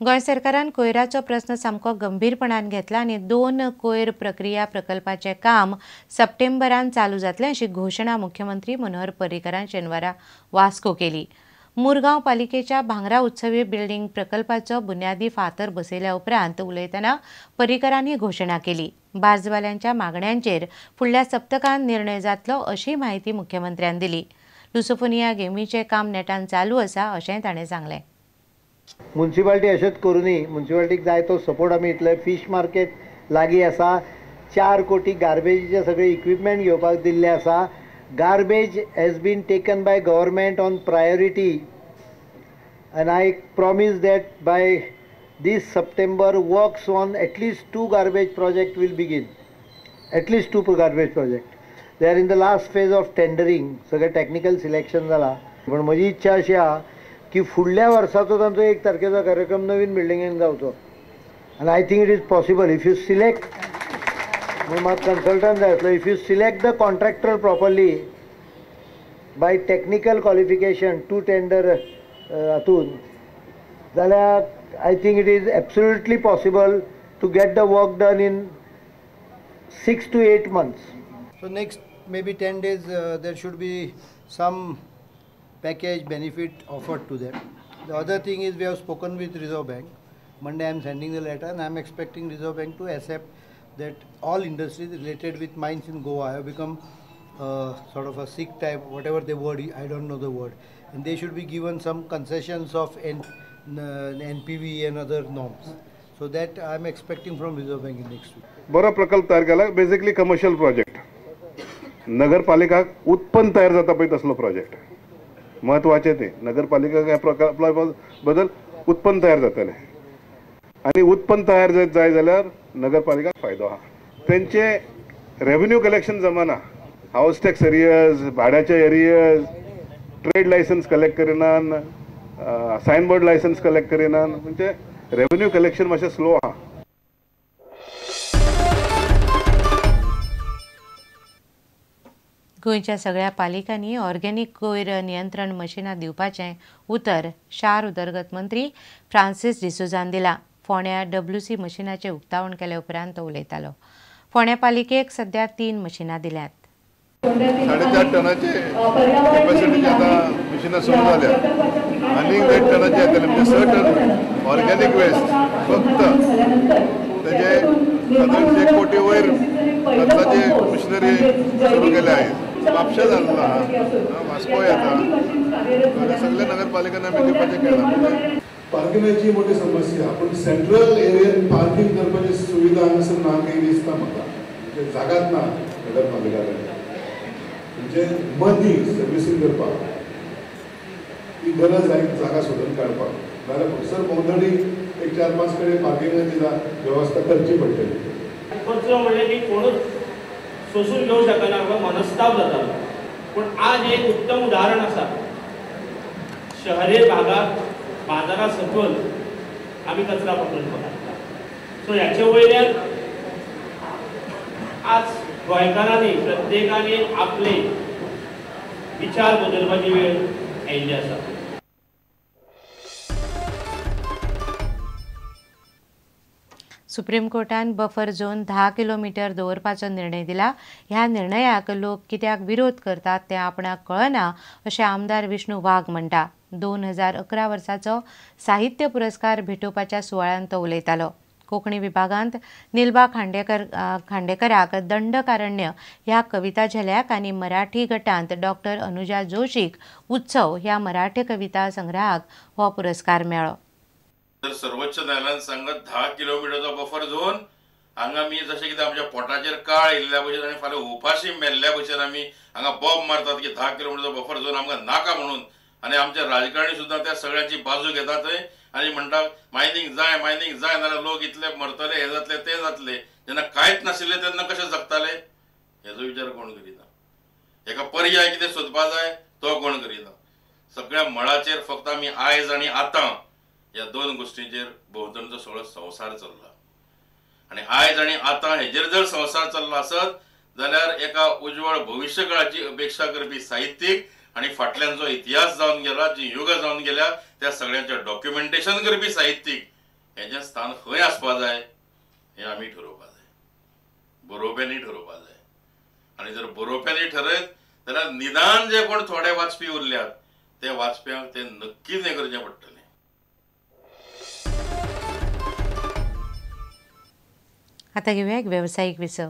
गोंय सरकारान कोयराचो प्रस्न सामको गंभीरपणान घेतला आनी 2 कोयर प्रक्रिया प्रकल्पाचें काम सप्टेंबरान चालू जातलें अशी घोशणा मुख्यमंत्री मनोहर पर्रीकरान शेनवारा वास्को केली. मुरगांव पालिकेच्या भांगरा उत्सवी बिल्डिंग प्रकल्पाचो बुन्यादी फातर बसयल्या उपरांत उलयतना पर्रीकरान ही घोशणा केली. बार्जवाल्यांच्या मागण्यांचेर फुडल्या सप्तकांत निर्णय जातलो अशी म्हायती मुख्यमंत्र्यान दिली. लुसोफोनिया गेमीचें काम नेटान चालू आसा अशेंय ताणें सांगलें. मुन्सिपाल्टी अशेंच करूनी मुन्सिपाल्टीक जाय तो सपोर्ट आमी इतले. फिश मार्केट लागीं आसा, 4 कोटी गार्बेजीचे सगळे इक्विपमेंट घेवपाक दिल्ले आसा. Garbage has been taken by government on priority and I promise that by this September works on at least 2 garbage project will begin. At least 2 garbage project they are in the last phase of tendering. सगळें technical selection जालां. पूण म्हजी इच्छा अशी आहा की फुडल्या वर्साचो तांचो 1 तारखेचो कार्यक्रम नवीन बिल्डिंगेन जावचो आनी I think it is possible if you select. म्हणून म्हाका कन्सल्टंट जाय आसलो. If you select the contractor properly by technical qualification 2 tender हातून जाल्यार I think it is absolutely possible to get the work done in 6 to 8 months. So next maybe 10 days there should be some package benefit offered to them. The other thing is we have spoken with Reserve Bank. Monday I am sending the letter and I am expecting Reserve Bank to accept that all industries related with mines in Goa have become sort of a sick type, whatever the word, I don't know the word, and they should be given some concessions of NPV and other norms. So that I am expecting from Reserve Bank in next week. बरो प्रकल्प तयार केला, basically commercial project. नगरपालिका उत्पन्न तयार जाता पळय तसलो प्रोजेक्ट महत्वाचें. ते नगरपालिका ह्या प्रकल्पा बद्दल उत्पन्न तयार जातलें आनी उत्पन्न तयार जाय जाल्यार नगरपालिका फायदो आहा. तेंचे रेवेन्यू कलेक्शन जमाना, हावस टॅक्स एरियर्स, भाड्याचे एरियर्स, ट्रेड लायसन्स कलेक्ट करिनान, सायनबोर्ड लायसन्स कलेक्ट करिनान, म्हणजे रेवेन्यू कलेक्शन मातशें स्लो आहा. गोंयच्या सगळ्या पालिकांनी ऑर्गेनिक कोयर नियंत्रण मशिनां दिवपाचें उतर शार उदरगत मंत्री फ्रांसीस डिसोजान दिलां. फोंड्या डब्ल्यूसी मशिनाचें उक्तावण केले उपरांत तो उलयतालो. फोंड्या पालिकेक सध्या 3 मशिनां दिल्यात. 4.5 टनाचे कॅपॅसिटीचे आतां मशिनां सुरू जाल्या आनी 1.5 टनाचे येतले, म्हणजे 6 टन ऑर्गेनिक वेस्ट फक्त तेजे सादारण 1 कोटी वयर खर्चाचे मशिनरी सुरू केले आहेत. म्हापशा जाल्लो आहा, वास्को येता, सगळ्या नगरपालिकांना आमी दिवपाचें केलां. पार्किंगाची मोठी समस्या, पूण सेंट्रल एरियेन पार्किंग करपाची सुविधा हांगासर ना काही दिसता म्हाका. म्हणजे जागाच ना नगरपालिका कडेन, म्हणजे मदीं सर्विसींग करपाक ही गरज आहे, जागा सोदून काडपाक. नाजाल्यार फकत भोंवतणी एक 4-5 कडेन पार्किंगाची वेवस्था करची पडटली. कचरो म्हणलें की कोणूच सोसून घेवंक शकना, मनस्ताप जाता. पूण आज एक उत्तम उदाहरण आसा. शहरी भागात बाजारा सकयल आमी कचरा प्रकल्प घातला. सो ह्याचे वयल्यान आज गोंयकारांनी प्रत्येकाने आपले विचार बदलपाची वेळ आयिल्ली आसा. सुप्रीम कोर्टान बफर झोन 10 किलोमीटर दवरपाचो निर्णय दिला. ह्या निर्णयाक लोक कित्याक विरोध करतात तें आपणाक कळना अशें आमदार विष्णू वाघ म्हणटा. 2011 वर्साचो साहित्य पुरस्कार भेटोवपाच्या सुवाळ्यांत तो उलयतालो. कोंकणी विभागांत निलबा खांडेकराक दंडकारण्य ह्या कविता झेल्याक आनी मराठी गटांत डॉक्टर अनुजा जोशीक उत्सव ह्या मराठी कविता संग्रहाक हो पुरस्कार मेळ्ळो. तर सर्वोच्च न्यायालयान सांगत 10 किलोमिटरचो बफर झोन हांगा आमी जशें कितें आमच्या पोटाचेर काळ येयल्ल्या भशेन आनी फाल्यां उपाशी मेल्ल्या भशेन आमी हांगा बॉम्ब मारतात की 10 किलोमिटरचो बफर झोन आमकां नाका म्हणून. आनी आमचे राजकारणी सुद्दां त्या सगळ्यांची बाजू घेतात थंय आनी म्हणटात मायनींग जाय, मायनींग जाय, नाजाल्यार लोक इतले मरतले, हे जातले, ते जातले. जेन्ना कांयच नाशिल्लें तेन्ना कशें जगताले हेजो विचार कोण करिना. हेका पर्याय कितें सोदपा जाय तो कोण करिना. सगळ्या मळाचेर फक्त आमी आयज आनी आतां ह्या 2 गोश्टींचेर भोंवतणचो सगळो संवसार चल्ला. आनी आयज आनी आतां हेजेर जर संवसार चल्ला आसत जाल्यार एका उज्वळ भविश्य काळाची अपेक्षा करपी साहित्यीक आनी फाटल्यान जो इतिहास जावन गेला, जी युगां जावन गेल्या, त्या सगळ्यांचें डॉक्युमेंटेशन करपी साहित्यीक हेजें स्थान खंय आसपा जाय हें आमी ठरोवपा जाय, बरोवप्यांनी ठरोवपा जाय. आनी जर बरोवप्यांनी ठरयत जाल्यार निदान जे कोण थोडे वाचपी उरल्यात ते वाचप्यांक ते नक्कीच हें करचें पडटलें. आतां घेवया एक वेवसायीक विसव.